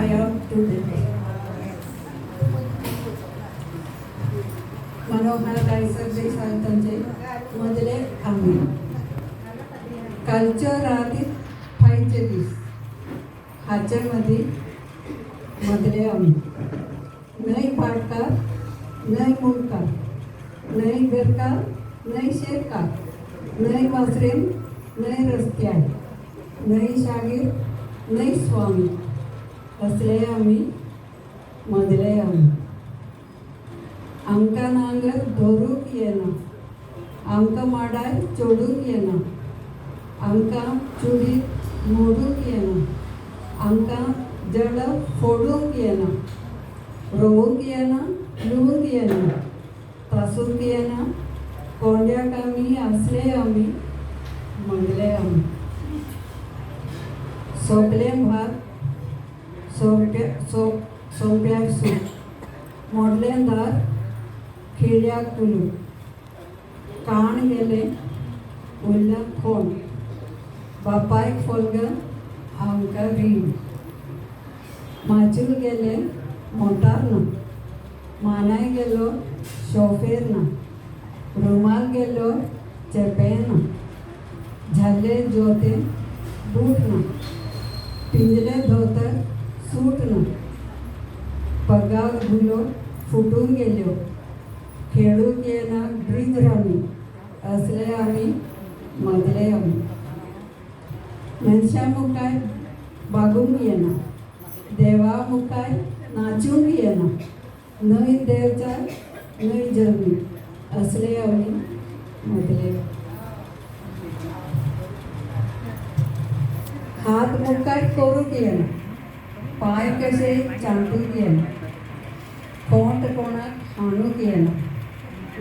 I am today. Manoharrai Sardesai तांचे मदले आमी. कालच्यो राती फायचे दीस हाचे मदीं मदले आमी. न्हय भाटकार, न्हय मुंडकार, न्हय घरकार, न्हय शेतकार, न्हय वासरेन, न्हय रस्त्यार, न्हय शागीर, न्हय स्वामी, असले आमी मदले आमी. आमकां नांगर धरूंक येना, आमकां माडार चडूंक येना, आमकां चुडीत मोडूंक येना, आमकां जड फोडूंक येना, रोवूंक येना, लुवूंक येना, तासूंक येना, कोंड्याक आमी असले आमी मदले आमी. सोंपलें भात सोंप्या सोंप्यार सूप, मोडलें दार खिळ्याक कुलूप, काण गेलें उरला खोंड, बापायक फोल्गां आमकां रीण, माचूल गेलें मोटार ना, मानाय गेलो शोफेर ना, रुमाल गेलो चेपें ना, झाल्लें जोतें बूट ना, पिंजलें धोतर सूट ना, पगार घुलो फुटून गेल्यो, खेळूंक येना ब्रिज रामी, असले आमी मदले आमी. मनशां मुखार बागूंक येना, देवा मुखार नाचूंक येना, न्हय देवचार न्हय जल्मी, असले आमी मदले. हात मुखार करूंक येना, पांय कशे चाटूंक येना, खोंट कोणाक हाणूंक येना,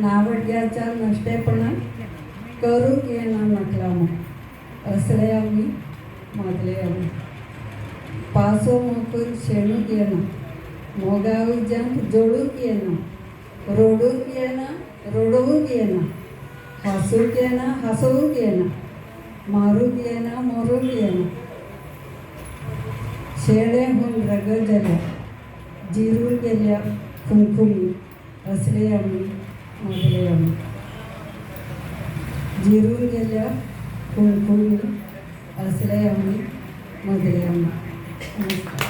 नावडग्याच्या नश्टेपणाक करूंक येना नकलामा, असले आमी मदले आमी. पासो मोखून शेणूंक येना, मोगा उज्यांत जोडूंक येना, रडूंक येना, रडोवंक येना, हांसूंक येना, हांसोवंक येना, मारूंक येना, मरूंक येना, शेळें हून रगत जाल्या, जिरून गेल्या खुमखुमी, असले आमी मदले आमी. जिरून गेल्या खुमखुमी, असले आमी मदले आमी. नमस्कार.